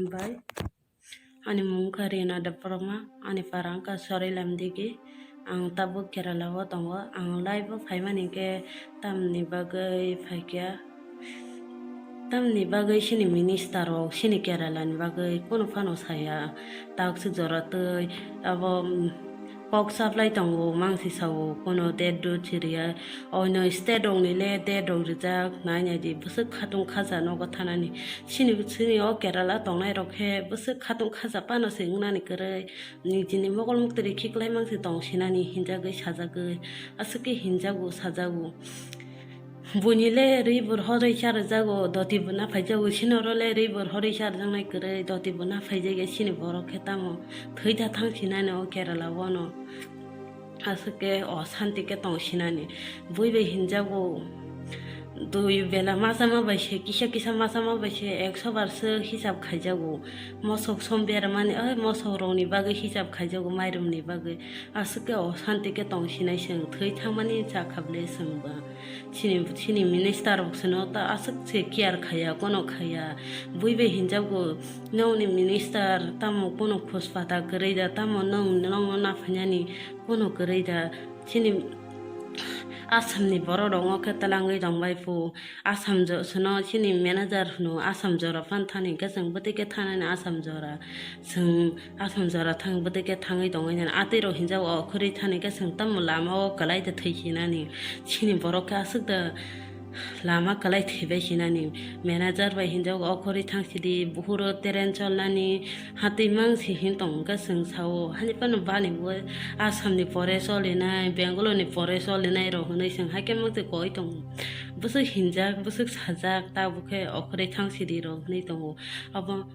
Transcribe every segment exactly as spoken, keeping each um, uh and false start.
Bai. Ani mung kha Rina Debbarma, ani para wngkha Sorilam Digi. Ang tabuk Kerala o tongo. Ang live o phaimani khe tamni bagwi phaikha. Tamni bagwi chini minister rok chini Kerala ni bagwi kunu phano saya. Takswk jora twi abo, mm, kok saplai tongo, mangsi sao, kunu date dut siriya. Oino state rok ni le date rok rijak, nai nai di, bwswk khatung khaja nogo thanani. Chini, chini o Kerala tongnai rok khe bwswk khatung khaja pano se wngnani kwrwi. Nijini mokol muktwrwi khiklai mangsi tong sinani hinjagwi sajagwi. Aswk khe hinjago sajago. Buini le rwi bo horwi cha rwjago, doti bo naphaijago, sinoro le rwi bo horwi cha rwjaknai kwrwi, doti bo naphaijakya chini borok khe tamo thwi da thang sinani o Kerala o no. Aswk khe o santi khe tong sinani. Bui bai hinjago, dui bela masa ma bai se, kisa kisa masa ma bai se ekso bar se hisab khaijago. Mosok som bermani, oi, mosok rokni bagwi hisab khaijago, mairum ni bagwi. Aswk khe o santi khe tong sinai chwng, thwi thangmani cha kha ble chwng ba. Chini, chini minister rok sino ta aswk se care khaya, kono khaya. Bui bai hinjago, nokni minister tamo kono khus pata kwrwi da, tamo nong, nongno naphainani kono kwrwi da. Chini Assam ni borok rok khe twlangwi tongbai phu. Assam jo-, sino chini manager hwno Assam jora phan thani khe chwng bwtwi khe thanani Assam jora. Chwng Assam jora thang bwtwi khe thangwi tongwi nani. Atwi rok hinjak o khorwi thani khe chwng tamo lama o kwlai da thwi khinani. Chini borok khe aswk da lama kwlai thwibai khinani. Manager bai hinjak o khorwi thang sidi, buhuro train cholnani, hatwi mang si hin tong khe chwng sao. Hani phano bani bo Assam ni pore cholinai, Bangalore ni pore cholinai rok hinwi chwng haikhe mang twi koi tongo. Bwswk hinjak, bwswk sajak, tabuk khe o khorwi thang sidi rok hinwi tongo. Abo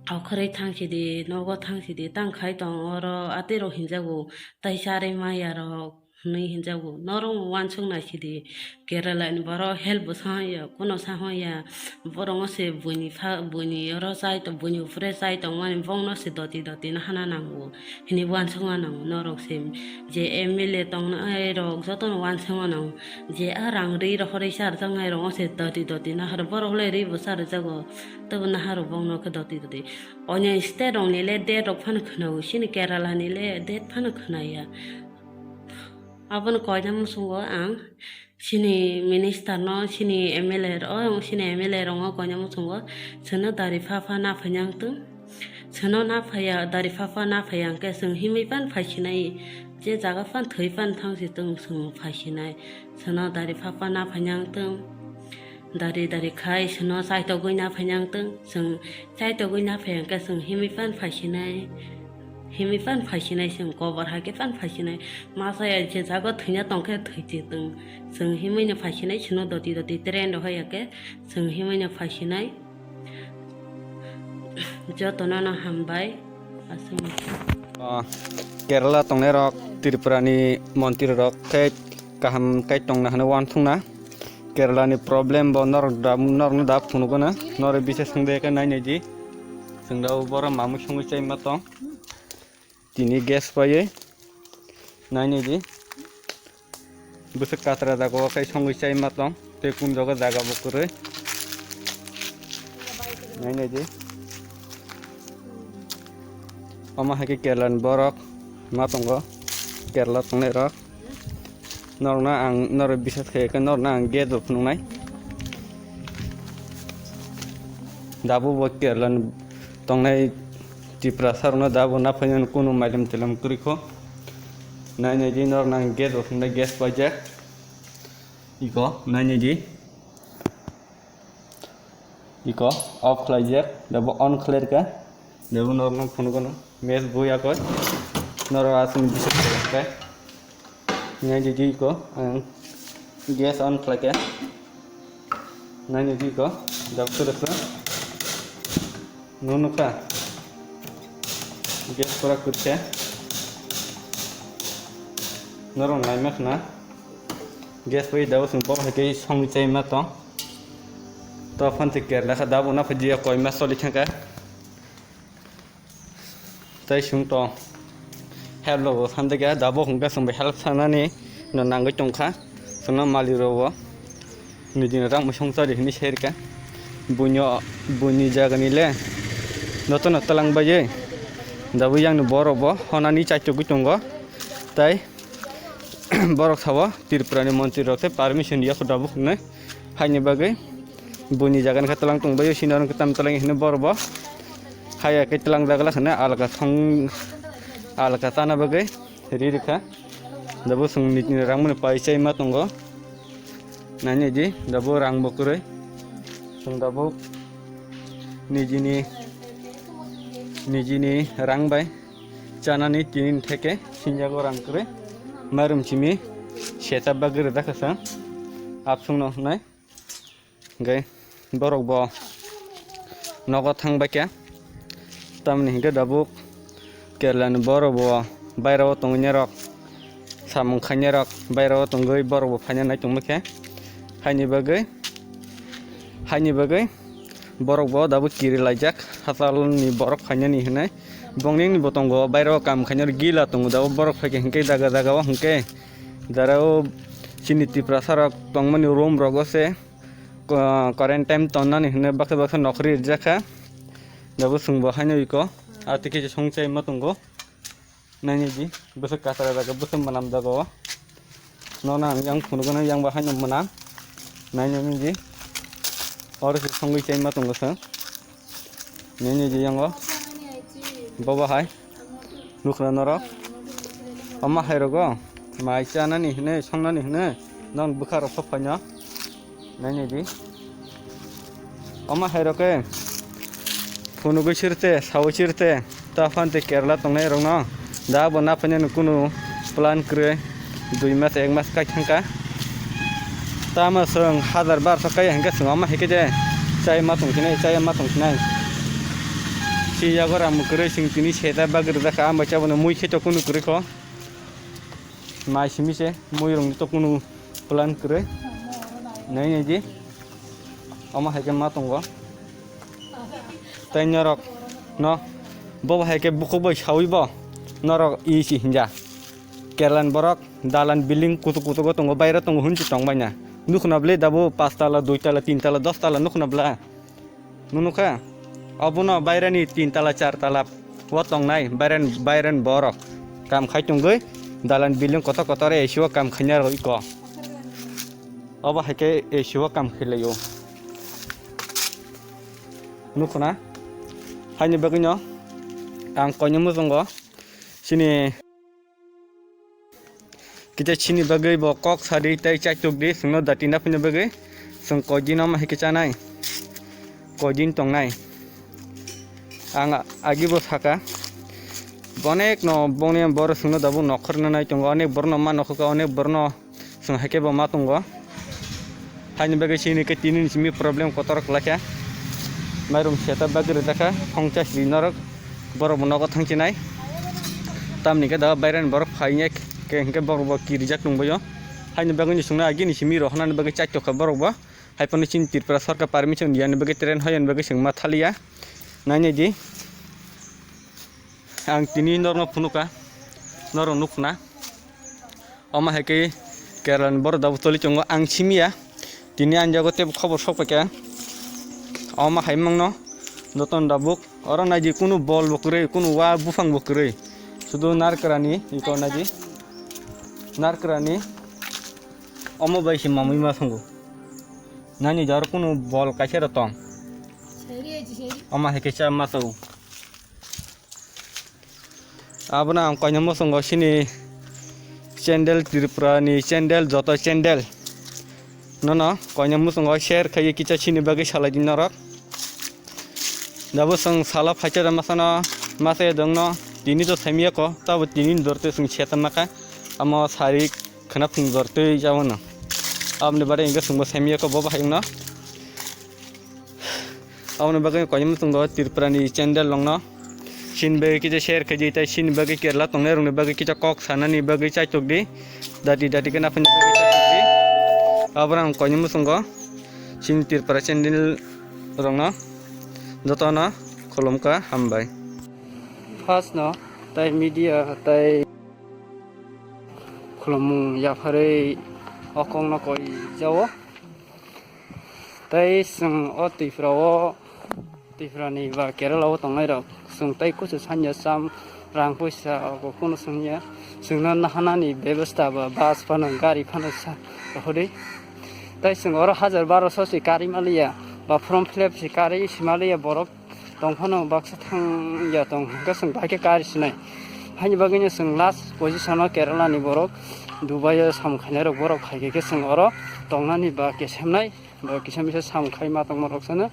Okhorwi thang sidi, nogo thang sidi, tang khai tong oro, atwi rok hinjago, tai charwi maya rok hinwi hinjago. Norok uansuk nai sidi, Kerala ni borok help bo sa ya, kuno sa ya, borok no se buini pha, buini oro chai tong, buini upre chai tong mani, bong no se doti doti no hana nango, hinwi uansuk ma nango norok se. Je M L A tong nai rok joto no uansuk ma nango, je a rang ri rohorwi sa rwjak nai rok se doti doti no haro borok le ri bo sa rwjago. Tei bo naharok bongno khe doti doti. Onya state rokni le date rok phano khwnao, chini Kerala ni le date phano khwnaya. Abono koina muchungo ang chini minister no, chini M L A rok, chini M L A rok no koina muchungo, chwngno dari pha pha naphai nang tong. Chwngno naphaiya, dari pha pha naphaiya hwnkhe chwng himwi pan phai sinai, je jaga pan thwi pan thang si tong chwng phai sinai. Chwngno dari pha pha naphai nang tong. Dari dari khai chwngno chaitogwi naphai nang tong. Chwng chaitogwi naphai hwnkhe chwng himwi pan phai sinai. Himwi pan phai sinai chwng kobor hai khe pan phai sinai. Masa ya je jaga thwina tong khe thwi twi tong. Chwng himwi no phai sinai chwngno doti doti train rohor ya khe chwng himwi no phai sinai. Jotono no hambai. Aswk. Ah, Kerala tongnai rok, Tripura ni montri rok khe kaham khe tongna hwnwi uansukna. Kerala ni problem bo norok da, norok no da phunukgwna. Norok bises wngde khe nai nai di. Chwng da borok mamwi songwi chai ma tong. Tini gas paiwi. Nai nai di. Bwswk katra jaga o khe songwi chai ma tong. Tei kun jaga jaga bo kwrwi. Nai nai di. Omo hai khe Kerala ni borok ma tongo. Kerala tongnai rok. Norokno ang, norok bisas khe khe norokno ang gate rok phunuknai. Dabu bo Kerala ni tongnai Tiprasa rokno dabu naphainani kunu mailam tilam kwrwi kho. Nai nai di norokno ang gate rok phunuknai, gas paijak. Iko nai nai di. Iko off khlaijak, dabo on khlairka. Dabo norokno phunukgwno. Mes bo yakoi. Norok aswkni bising khe. Nai di iko, ang gas on khlaikha. Nai di iko, dabo sure sure. Nunu kha. Gas pura kutkha. Norok naima khna. Gas bai dabo song bok hai khe songwi chai ma tong. To phan te Kerala kha dabo na phaji koi ma soli thangkha. Tai sung tong. Help logo phan te kha dabo hung kha song bai help sanani no nangwi tong kha. Sono mali rogo. Nijini rang musong chari hini serka. Bunyo, buni jaga ni le. Jotono twlang baiwi dabwi yangni borok bo honani chaichugwi tongo. Tai borok sabo Tripurani montri rok tei permission ya kho dabuk hinwi. Haini bagwi buini jaga ni khe twlang tong baio, sini oro tam twlang hinwi borok bo. Haya khe twlang jaga la khna alka thong alka chana bagwi ri rikha. Dabo chwng nini rang mani pai chai ma tongo. Nainai di, dabo rang bo kwrwi. Chwng dabo nijini, nijini rang bai chanani tini theke sinjago rang kwrwi. Mairum simi seta bagwi rwjakha chwng. Absung no hwnwi. Hwnkhe borok bo nogo thang bai kha. Tamoni hwnkhe dabuk Kerala ni borok bo bairao tongwi rok, samung khainai rok bairao tongwi borok bo phaina nai tongma khe. Haini bagwi, haini bagwi borok bo dabuk kiri laijak, hachal ni borok phainani hinwi. Bongni ni bo tongo, bairao kam khainai gila tongo, dabuk borok phaikhe hwnkhe jaga jaga o hwnkhe. Darao chini Tiprasa rok tongmani room rogo se. Ko-, quarantine tonnani hwnwi baksa baksa nokhrwi rijak kha. Dabo chwngbo haino iko. Ah, tei kisa songchai ma tongo. Nainai di, bwswk kasara jaga, bwswk mwnam jaga o. Nono ang yang phunukgwno, yang bo haino mwnam. Nainai di. Oro se songwi chai ma tongo chwng. Nini je yango. Bobo hai. Nukra norok. Omo hai rogo. Mai chanani hwnwi, songnani hwnwi. Non bwkha rok sophaino. Nini di. Omo hai roke. Phunugwi sirte, sawi sirte. Ta phante Kerala tongnai rokno. Da bo na phainani kunu plan kwrwi. Dui mas, ek mas kai thangkha. Tamo chwng hazar barso kai hwnkhe chwng omo hai khe de chai ma tongsinai, chai ma tongsinai. Si yago ram kwrwi chwng tini seta bagwi rwjakha, ambai chaboni mui khe to kunu kwrwi kho. Mai simi se mui rwngni to kunu plan kwrwi. Nai nai di. Omo hai khe ma tongo. Tei norok no bobo hai khe bukhuk bai sawi bo norok i si hinja. Kerala ni borok dalan building kutuk kutugo tongo, baire tongo hwnwi tongbaina. Nukhna bwle dabo pash tala, dui tala, tin tala, dos tala nukhna bwla. Nunukha? Obono baireni tin tala, char tala o tongnai baireni, baireni borok kam khai tongwi dalan building kotor kotor A C o kam khaina rw iko. Obo hai khe A C o kam khlai o. Nukhuna? Haini bagwino ang koinwi muchungo chini kisa chini bagwi bo kok sadi tei chaitok di chwngno dati naphina bagwi chwng koidin omo hai khe chanai, koidin tongnai. Ang agi bo saka, onek no bongni borok chwngno dabo nokhorna nai tongo, onek borok no ma nokhorkha, onek borok no Chwng hai khe bo ma tongo. Haini bagwi chini khe tini ni simi problem kotor kwlai kha. Mairum seta bagwi rwjak kha, phongcha sri norok borok bo nogo thang chinai. Tamni khe da bairani borok phainai khe hinkhe borok bo kirijak tongbaio. Haini bagwi chwngno agini simi rohornani bagwi chaitokha borok bo. Haiphano chini Tripura sorkar permission riyani bagwi train hoyani bagwi chwng ma thaliya. Nainai di. Ang tini norokno phunukha, norok nukhna. Omo hai khe Kerala ni borok dabo toli tongo, ang simiya. Tini ani jago teibo khobor sok paikha. Omo hai mangno jotono dabuk. Oro naidi kunu bol bo kwrwi, kunu wa buphang bo kwrwi. Sudu narwkrani, iko naidi. Narwkrani omo bai se mamwi ma thango. Nani jaro kunu bol kaisa rw tong. Omo hai khe cha ma thango. Abono ang koinwi muchungo chini chendel, Tripura ni chendel, joto chendel. Nono koinwi muchungo share khaiwi kisa chini bagwi salai di norok. Dabo chwng salo phaikhe da masano masa ya dongno tini to saimiyako, tabo tini ni dorte chwng seta maka. Amo sari khwna phung dortwi jawano. Aboni bagwi hwnkhe chwngbo saimiyako bo bahai wngno. Aboni bagwi koinwi muchungo Tripura ni chendel rokno. Chini bagwi kisa share khaidi tei chini bagwi Kerala tongnai rokni bagwi kisa kok sanani bagwi chaitok di. Dati dati khe naphani bagwi chaitok di. Abono ang koinwi muchungo chini Tripura chendel rokno jotono khulumkha, hambai. First no tai media tai khulumung yapharwi o kokno koi jao. Tai chwng o Tripura o Tripura ni ba Kerala o tongnai rok, chwng tei kuchu sanya cham rang puisa o kunu swngya, chwngno nahanani bebostha ba bus phano gari phano sa hodi. Tei chwng oro hajar baroso se kari maliya ba form fill up se kari se maliya borok tong phano baksa thang ya tong hwnkhe chwng bahai khe kari sinai. Haini bagwino chwng last position o Kerala ni borok Dubai o samung khainai rok borok phai khe chwng oro tongnani ba kesemnai. Bo kisa misa samung khai ma tongma rok sano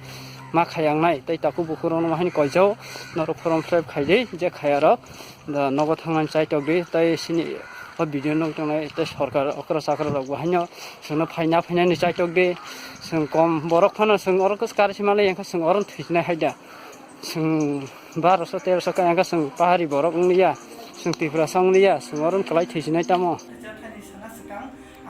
ma khai ang nai tei taku buku rok no haini koijao norok form fill up khai di je khaya rok da nogo thangna chai tok di tei sini o video no tongnai tei sorkar okra chakra rok bo haino sino phaina phaina ni chai tok di song kom borok phano song oro kar sima le yang song oro thwijnai hai da song baroso teroso ka yang song pahari borok wng ya song Tripura song ya song oro kwlai thwijnai tamo.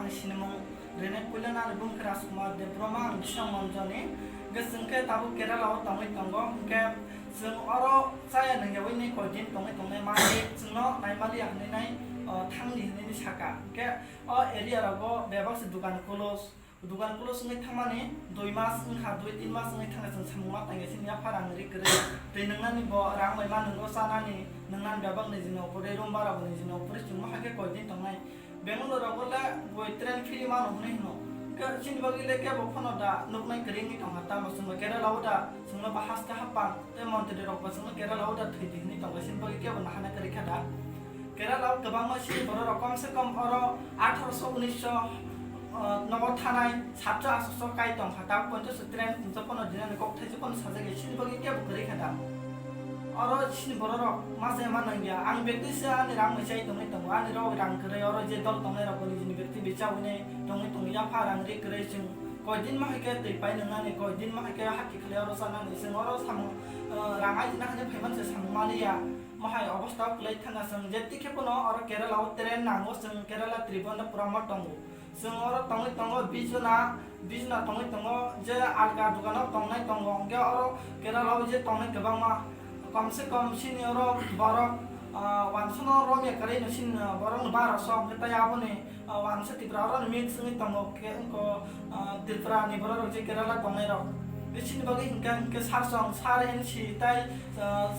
Ang sinimung Rene puila nani bumung khe Rajkumar Debbarma, ang Disong Monjoni. Hwnkhe chwng khe tabuk Kerala o tongwi tongo. Hwnkhe chwng oro chaya nungyawi ni koi din tongwi tongnai mani chwngno naimaliya hwnwi nai, o, thangdi hwnwi ni saka. Hwnkhe o area rogo bebak se dukan kulos, dukan kulos wngwi thangmani dui mas wngkha, dui tin mas wngwi thangkha chwng samung ma tangya sini yapha rang ri kwrwi. Twi nwngnani bo rang bai ma nwngo chanani, nwngnani bebak ni jino pore room bara bo ni jino pore chwng ma hakhe koi din tongnai. Bangalore rogo le boi train free mano hwnwi hino. Hwnkhe chini bagwi le kebo phano da nuknai kwrwi wngwi tongkha, tamo chwngno Kerala o da chwngno ba haste haphang tei montri rok bo chwngno Kerala o da thwidi hwnwi tongkha, chini bagwi kebo nahana kwrwi kha da. Kerala o kwbangma chini borok rok kom se kom oro atharoso unisho, ah, nogo thanai satso asoso kai tongkha, tabuk ponchash train hwnwi phano dinani kok thaisa phano sajagwi chini bagwi kebo kwrwi kha da. Oro chini borok rok masa ma nangya. Ang bekti se ani rang mechai tongwi tongo. Ani rok rang kwrwi oro je dol tongnai rok bo nijini bekti becha hwnwi tongwi tongo. Yapha rang ri kwrwi chwng koi din ma hai khe twi pai nwngnani, koi din ma hai khe hati khlai oro chanani. Chwng oro samung, eh, rang aji na hwnwi phaiman se samung maliya. Ma hai obostha kwlai thangna chwng je tikhe phano oro Kerala o train nango, chwng Kerala Tribhuvan pura ma tongo. Chwng oro tongwi tongo, bijna, bijna tongwi tongo, je alka dukano tongnai tongo, hwnkhe oro Kerala o je tongnai kwbangma, kom se kom sini oro borok, ah, wansano romya kwrwi no sini borok no baro so, hwnkhe tai aboni, ah, wansa Tripura oro no mix wngwi tongo, hwnkhe wngkho, ah, Tripura ni borok rok je Kerala tongnai rok. Bini bagwi hwnkhe, hwnkhe sir song, sir N C tai, ah,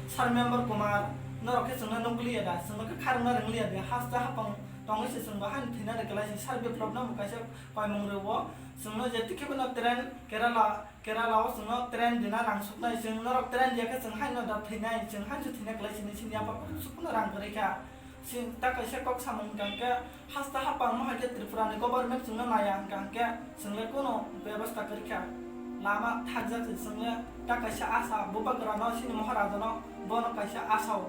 sir member Kumar, norok khe chwngno nukliya da, chwngno khe kharwngna rwngliya de, haste haphang tongwi se chwng bo haino thwina de kwlai se sir Biplop no bo kaisa koimung rwo. Chwngno je tikhe bono train Kerala, Kerala o chwngno train dina rang suknai, chwng norok train diya khe chwng haino da thwinai, chwng haino thwina kwlai sini sini yapha sukno rang kwrwi kha. Chwng ta kaisa kok samung hwnkha hwnkhe haste haphang no hai khe Tripura ni government chwngno naiya hwnkha hwnkhe chwng le kono bebostha kwrwi kha. Lama thakjak se chwng le ta kaisa asa bubagra no sini Maharaja no bono kaisa asa o.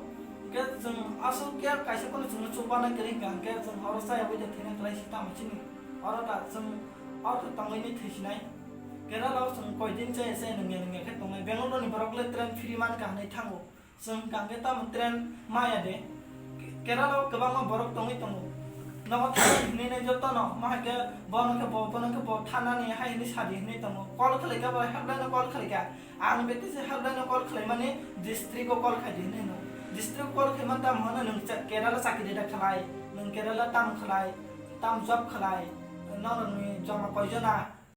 Hwnkhe chwng aswk khe kaisa phano chwngno chubana kwrwi hwnkha, hwnkhe chwng oro chaya ui de thwina kwlai se tamo chini oro da chwng oro tongwi ni thwisinai. Kerala o chwng koi din chaya chaya nungya nungya khe tongnai. Bangalore ni borok le train free man kha hwnwi thango. Chwng hwnkha hwnkhe tamo train maya de. Kerala o kwbangma borok tongwi tongo. Nogo thangwi hwnwi nai jotono, ma hai khe bono khe bo, bono khe bo thanani hai hwnwi sadi hwnwi tongo. Call khlai khe bo helpline no call khlai kha. Ang bete se helpline no call khlaimani district o call khai di hinwi hino. District o call khaimani tamo hino nwng cha-, Kerala chakri da khlai, nwng Kerala tam khlai, tam job khlai, norokni joma koijona,